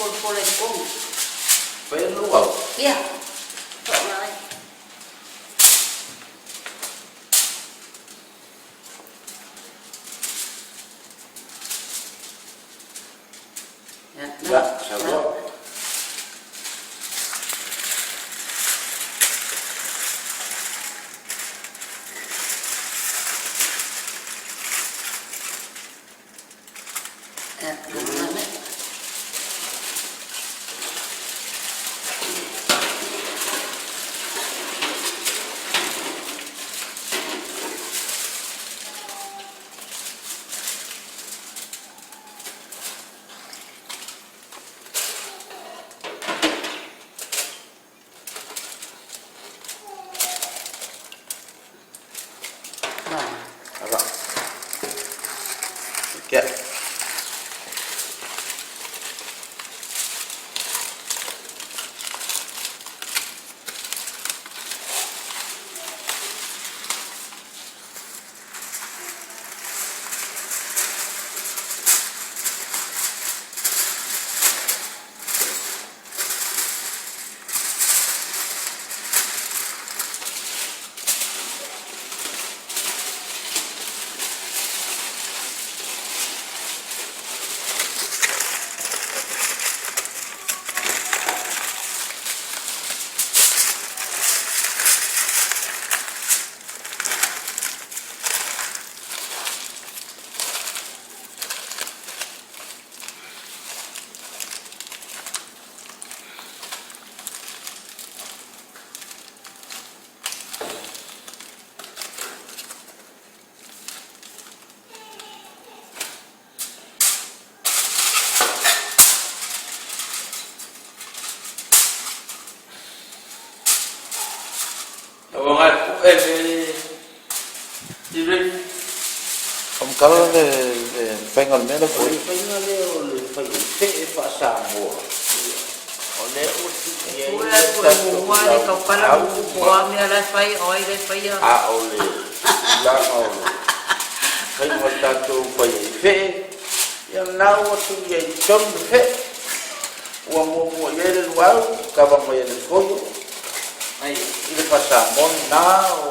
polapola i totonu. Fai le luau. Ia, faaaoga ai. Ia, saunoa. Ia. Ua agai e le Tiri. Faamatala le faiga o le mea lea O le faiga lea o le fai fee faa-Samoa, o lea ua tuu i ai le tatou lauau ma, a o le tulaga o le faiga o le tatou fai fee, ia lena ua tuu i ai i totonu le fee. Ua muamua i ai le luau, kava mai e le foio, i le faa-Samoa lena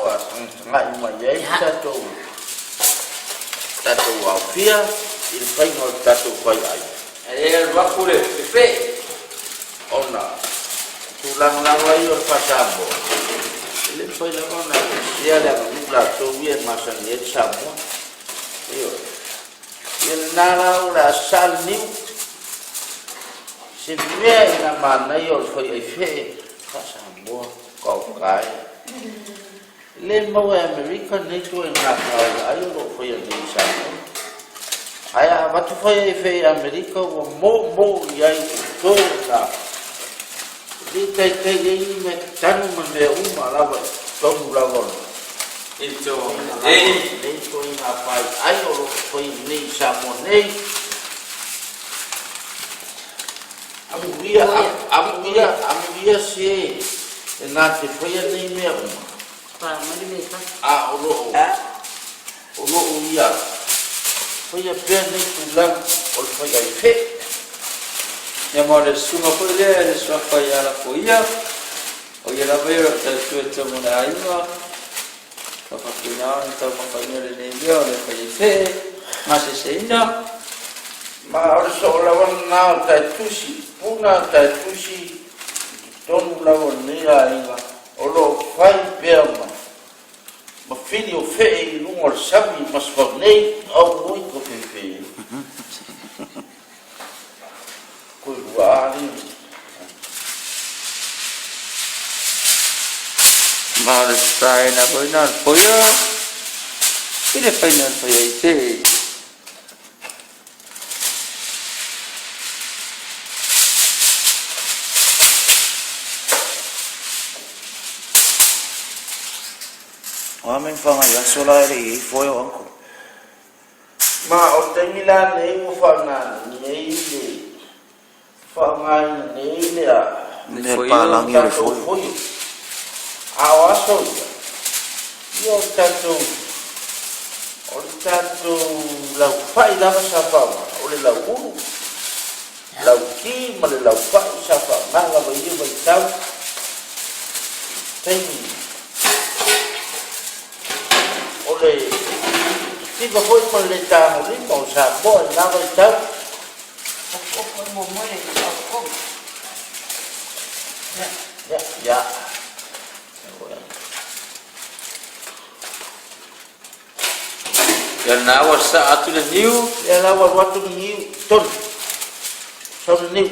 ua tagatagai mai ai le tatou tatou aofia i le faiga o le tatou faiai. E alu atu le fefe. Ona tulaga lava ia o le faa-Samoa, e le mafai lava ona aveesea le aganuu latou ia e masani ai le Samoa. Ioe. Ia lena la o le a sasaa le niu, se mea ina manaia o le faiai fee faa-Samoa kaokae. E le maua e Amerika nei ituaiga tauai o lo o faia nei i Samoa. Ae a avatu faiai fee i Amerika ua moomoo i ai i toe na le taitai ai ni mea tanu ma mea uma lava i totonu lava o lenei ituaiga faiai o lo o faia nei i Samoa nei. Amuia, amuia, amuia se e na te faia nei mea uma. A o lo o, o lo o ia faia pea nei tulaga o le fai ai fe. Ia ma o le susuga foi lea i le suafa ia Lafoia, o ia lava ia o lo o tautua i totonu o le aiga, ua faapena ona taumafaina lenei mea o le fai ai fee, gaseseina. Ma o le soo lava lena o Taitusi, puna a Taitusi i totonu lava o lenei aiga o lo o fai pea ma ma fili o fee i luga o le sami i Masefau nei, auoi ko fefe. Koe lua ali. Ma o le saena foi na o le foia i le faina o le fai ai fee. O a mea ni aso la e le i ai foe o uncle? Ma o le taimi la nei ua faaaoga nei le faaaogaina nei le a Le palangi o le tatou foe. Foio. A o aso ia, ia o le tatou laufai lava sa faaaoga, o le lauulu. Lauti ma le laupa'i sa faaaoga lava i ia vaitau taimi o le titiva foi ma le le tagolima o Samoa i lena vaitau. Ia, Ia lena ua sasaa atu le niu. Ia la ua alu atu le niu i totonu. Sau le niu.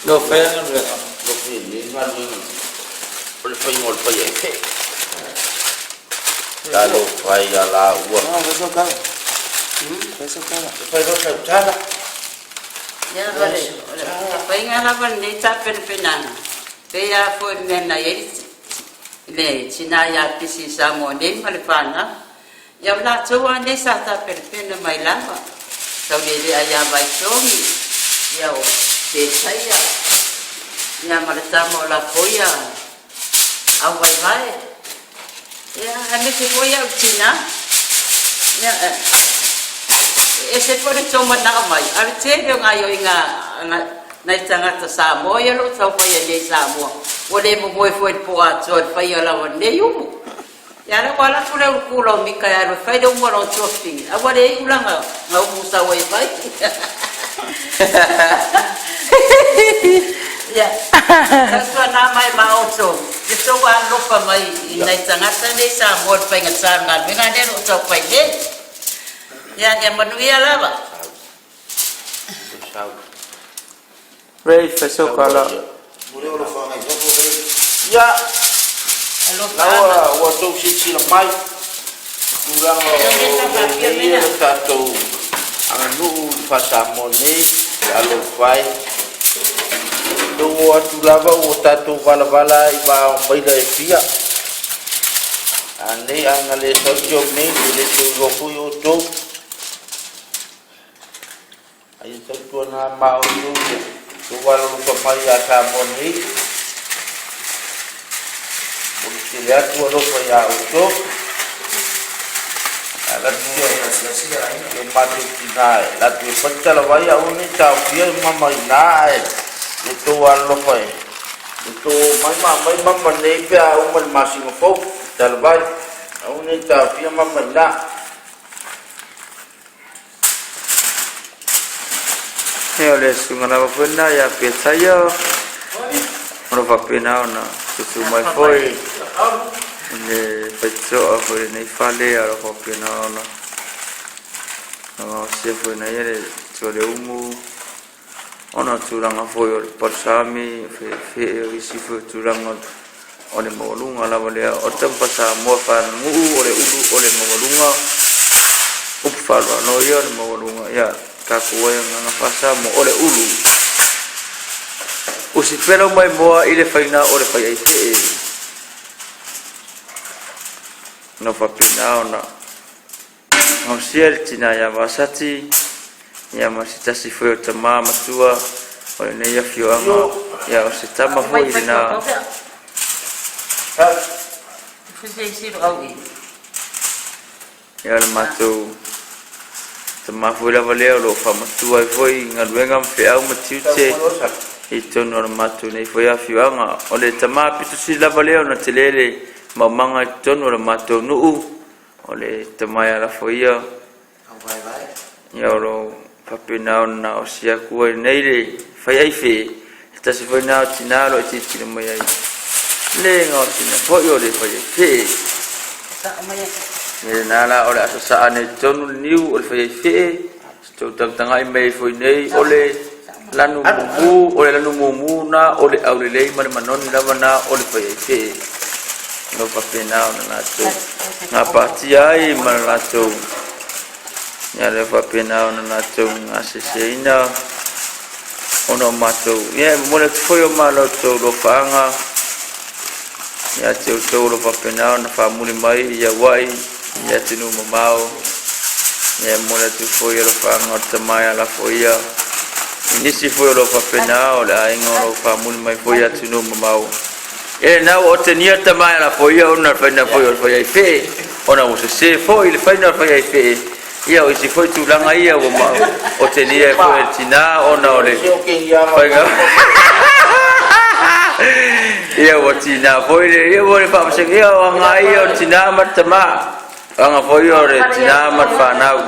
Lau faia galuega. O le faiga o le fai ai fe. Talofa e ia laua. Ah, fai sau tala. Fai sau tala. E fai loa sau tala. Ia, o le faiga lava lenei tapenapenaga, pei lava foi o le mea na i ai le tina ia Pisi i Samoa nei ma le fanau. Ia o latou lava nei sa tapenapena mai lava, Taulelea ia Vaitogi, ia o Pesaia, ia ma le tama o Lapoia Auvaevae, ia aemaise foi au tina. Ia, e ese foi le tou manao mai, a o le tele o gaoioiga a nai tagata Samoa ia o lo o tau faia nei i Samoa, ua le momoe foi i le po atoa i le faia lava o lenei umu. Ia lea ua alu atu le ulukula o Mika e alu e fai le umu a lona tuafafine, a ua le iu la na umu sau ai e fai. Ia, tautuana mai ma outou, le tou alolofa mai i nai tagata nei Samoa i le faigata o le galuega lea o lo o tau fai nei. Ia, ia manuia lava. Ray, fai sau kala. Ia, la ua outou silasila mai i tulaga o lenei o tatou aganuu i le faa-Samoa nei, talofa e. Tou o atu lava ua tatou valavala ai i vao maila e fia. A nei a na le sau Tiom nei, e le toe iloa foi outou. A ia tautuana ma outou ia tou alolofa mai ia Samoa nei, o le tele atu alofa iā outou. Ae alu atu si o matou tina e alu atu e fai talavai aua ne i taofia e mama i ina ae ia outou alolofa e ia outou o mai ma aumai mama nei pe a uma i le masina fou talavai aua ne i taofia mama i ina. Ia o le susuga lava foi lena ia Petaia, o lo o faapena ona tutu mai foi i le faitotoa foi i lenei fale, a o lo o faapena ona gaosia foi na ia le tualeumu ona o tulaga foi o le palusami, o feefee, o isi foi o tulaga o le maualuga lava lea o le taumafa Samoa faanuu o le ulu o le maualuga upu faaaloalo ia o le maualuga ia tatou ai agaga faa-Samoa o le ulu usipela mai moa i le faina o le faiaifee no faapena ona Gaosia le tina ia Vasati, ia ma se tasi foi o tama matua o lenei afioaga, ia o se tama foi lena. Ia o le matou tama foi lava lea o lo o faamatua ai foi i galuega ma feau ma tiute i totonu o le matou nei foi afioaga. O le tama pito sili lava lea ona tele le maumaga i totonu o le matou nuu. O le tama e alafo ia, ia o lo o faapena ona gaosia atu ai nei le faiaife, se tasi foi lena o tina o lo o tilotilo mai ai le gaosiga foi o le faiaifee. Ia lena la o le a sasaa nei totonu le niu o le faiaifee, se tou tagatagai mai ai foi nei o le lanu mumu, o le lanu mumu na o le aulelei ma le manoni lava na o le faiaifee. O lo o faapena ona latou gapatia ai ma le latou, ia lea faapena ona latou gaseseina ona o matou. Ia e momoli atu foi o ma latou alofaaga ia te outou o lo o faapena ona faamuli mai i Hawaii i atunuu mamao. Ia e momoli atu foi alofaaga o le tama e alafo ia i nisi foi o lo o faapena o le aiga o lo o faamuli mai foi i atunuu mamao. E na ua otegia le tama e alafo ia ona o le faina foi o le faiaifee, ona ua sese foi le faina o le faiaifee. Ia o isi foi tulaga ia ua ma otegia ai foi e le tinā ona o le faiga. Ia ua tinā foi le, ia ua le faavasega, ia o aga ia o le tinā ma le tamā, o aga foi o le tinā ma le fanau.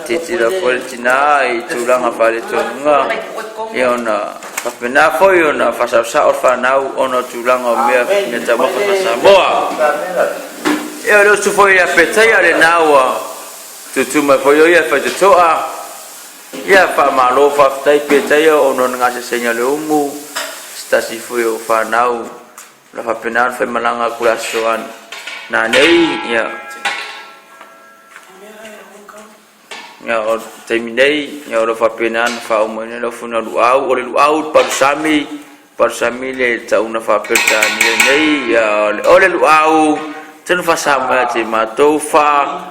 Tilotilo foi le tinā i tulaga faaletonuga, ia ona faapena foi ona faasaosao le fanau ona o tulaga o mea mea taumafa faa-Samoa. Ia o le usu foi ia Petaia lena ua tutu mai foi o ia e faitotoa. Ia faamalo faafetai Petaia ona o le gasesega o le umu, se tasi foi o fanau na faapena ona faimalaga atu le aso nanei. Ia Ia, o le taimi nei, ia, o lo o faapena ona faaumaina le ofuga luau. O le luau le palusami, palusami le tauna faa-Peretania nei. Ia, o le luau, tonu faa-Samoa ia te matou fa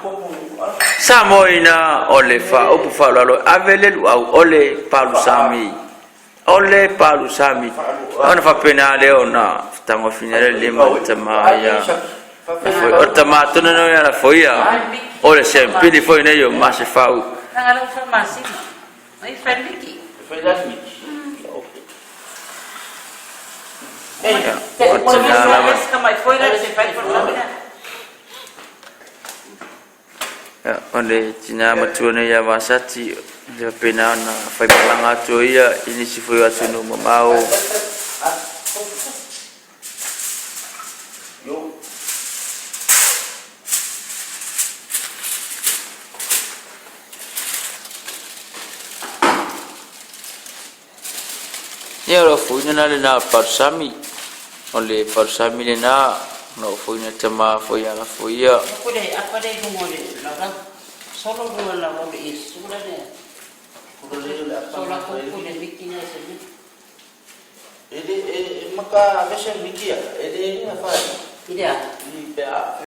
Samoaina o le faaupu faaaloalo e ave le luau o le palusami. O le palusami. Ona faapena lea ona tagofina le lima o le tama ia. O le tama tonu nei ia lafoia. O le sempili foi nei o Masefau. O tina lava. O le tina matua nei ia Vasati, e faapena ona faimalaga atu ai ia i nisi foi o atunuu mamao. Ia o le ofoina la lena o le palusami. O le palusami lena na ofoina e tama foi ia Lafoia.